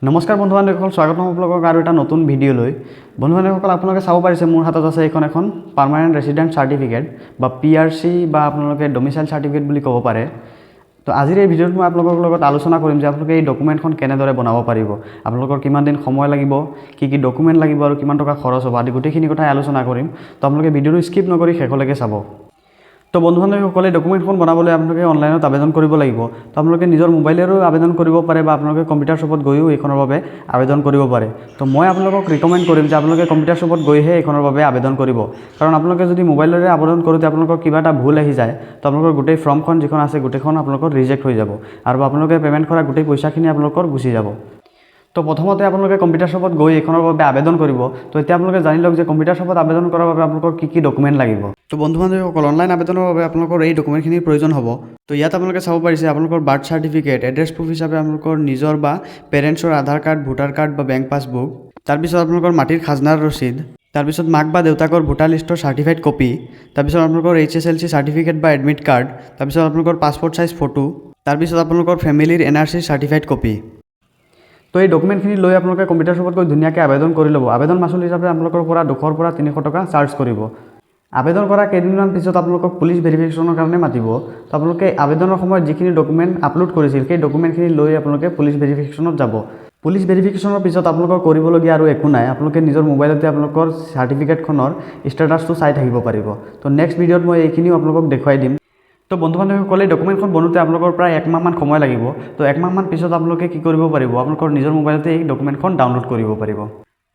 নমস্কাৰ বন্ধু বান্ধৱীসকল, স্বাগতম আপোনালোকক আৰু এটা নতুন ভিডিঅ'লৈ। বন্ধু বান্ধৱীসকল, আপোনালোকে চাব পাৰিছে মোৰ হাতত আছে এইখন এখন পাৰ্মানেণ্ট ৰেচিডেণ্ট চাৰ্টিফিকেট বা পিআৰচি বা আপোনালোকে ডমিচাইল চাৰ্টিফিকেট বুলি ক'ব পাৰে। তো আজিৰ এই ভিডিঅ'ত মই আপোনালোকৰ লগত আলোচনা কৰিম যে আপোনালোকে এই ডকুমেণ্টখন কেনেদৰে বনাব পাৰিব, আপোনালোকৰ কিমান দিন সময় লাগিব, কি কি ডকুমেণ্ট লাগিব আৰু কিমান টকা খৰচ হ'ব আদি গোটেইখিনি কথাই আলোচনা কৰিম। তো আপোনালোকে ভিডিঅ'টো স্কিপ নকৰি শেষলৈকে চাব। তো বন্ধু বান্ধৱীসকলে, ডকুমেণ্টখন বনাবলৈ আপোনালোকে অনলাইনত আবেদন কৰিব লাগিব। তো আপোনালোকে নিজৰ মোবাইলেৰেও আবেদন কৰিব পাৰে বা আপোনালোকে কম্পিউটাৰ শ্বপত গৈও এইখনৰ বাবে আবেদন কৰিব পাৰে। তো মই আপোনালোকক ৰিকমেণ্ড কৰিম যে আপোনালোকে কম্পিউটাৰ শ্বপত গৈহে এইখনৰ বাবে আবেদন কৰিব, কাৰণ আপোনালোকে যদি মোবাইলেৰে আবেদন কৰোঁতে আপোনালোকৰ কিবা এটা ভুল আহি যায়, তো আপোনালোকৰ গোটেই ফৰ্মখন যিখন আছে গোটেইখন আপোনালোকৰ ৰিজেক্ট হৈ যাব আৰু আপোনালোকে পে'মেণ্ট কৰা গোটেই পইচাখিনি আপোনালোকৰ গুচি যাব। তো প্ৰথমতে আপোনালোকে কম্পিউটাৰ শ্বপত গৈ এইখনৰ বাবে আবেদন কৰিব। তো এতিয়া আপোনালোকে জানি লওক যে কম্পিউটাৰ শ্বপত আবেদন কৰাৰ বাবে আপোনালোকৰ কি কি ডকুমেণ্ট লাগিব। তো বন্ধু বান্ধৱীসকল, অনলাইন আবেদনৰ বাবে আপোনালোকৰ এই ডকুমেণ্টখিনিৰ প্ৰয়োজন হ'ব। তো ইয়াত আপোনালোকে চাব পাৰিছে আপোনালোকৰ বাৰ্থ চাৰ্টিফিকেট, এড্ৰেছ প্ৰুফ হিচাপে আপোনালোকৰ নিজৰ বা পেৰেণ্টছৰ আধাৰ কাৰ্ড, ভোটাৰ কাৰ্ড বা বেংক পাছবুক, তাৰপিছত আপোনালোকৰ মাটিৰ খাজনাৰ ৰচিদ, তাৰপিছত মাক বা দেউতাকৰ ভোটাৰ লিষ্টৰ চাৰ্টিফাইড কপি, তাৰপিছত আপোনালোকৰ এইচএছএলচি চাৰ্টিফিকেট বা এডমিট কাৰ্ড, তাৰপিছত আপোনালোকৰ পাছপৰ্ট চাইজ ফটো, তাৰপিছত আপোনালোকৰ ফেমিলিৰ এনআৰচিৰ চাৰ্টিফাইড কপি। তো এই ডকুমেণ্টখিনি লৈ আপোনালোকে কম্পিউটাৰ শ্বপত গৈ ধুনীয়াকৈ আবেদন কৰি ল'ব। আবেদন মাচুল হিচাপে আপোনালোকৰ পৰা 200ৰ পৰা 300 টকা চাৰ্জ কৰিব। আবেদন কৰা কেইদিনমান পিছত আপোনালোকক পুলিচ ভেৰিফিকেশ্যনৰ কাৰণে মাতিব। তো আপোনালোকে আবেদনৰ সময়ত যিখিনি ডকুমেণ্ট আপলোড কৰিছিল, সেই ডকুমেণ্টখিনি লৈ আপোনালোকে পুলিচ ভেৰিফিকেশ্যনত যাব। পুলিচ ভেৰিফিকেশ্যনৰ পিছত আপোনালোকৰ কৰিবলগীয়া আৰু একো নাই। আপোনালোকে নিজৰ মোবাইলতে আপোনালোকৰ চাৰ্টিফিকেটখনৰ ষ্টেটাছটো চাই থাকিব পাৰিব। তো নেক্সট ভিডিঅ'ত মই এইখিনিও আপোনালোকক দেখুৱাই দিম। তো বন্ধু বান্ধৱীসকলে, ডকুমেণ্টখন বনোঁতে আপোনালোকৰ প্ৰায় একমাহমান সময় লাগিব। তো একমাহমান পিছত আপোনালোকে কি কৰিব পাৰিব? আপোনালোকৰ নিজৰ মোবাইলতে এই ডকুমেণ্টখন ডাউনলোড কৰিব পাৰিব।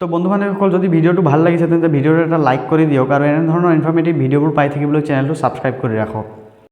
তো বন্ধু বান্ধৱীসকল, যদি ভিডিঅ'টো ভাল লাগিছে, তেন্তে ভিডিঅ'টো এটা লাইক কৰি দিয়ক আৰু এনেধৰণৰ ইনফৰ্মেটিভ ভিডিঅ'বোৰ পাই থাকিবলৈ চেনেলটো ছাবস্ক্ৰাইব কৰি ৰাখক।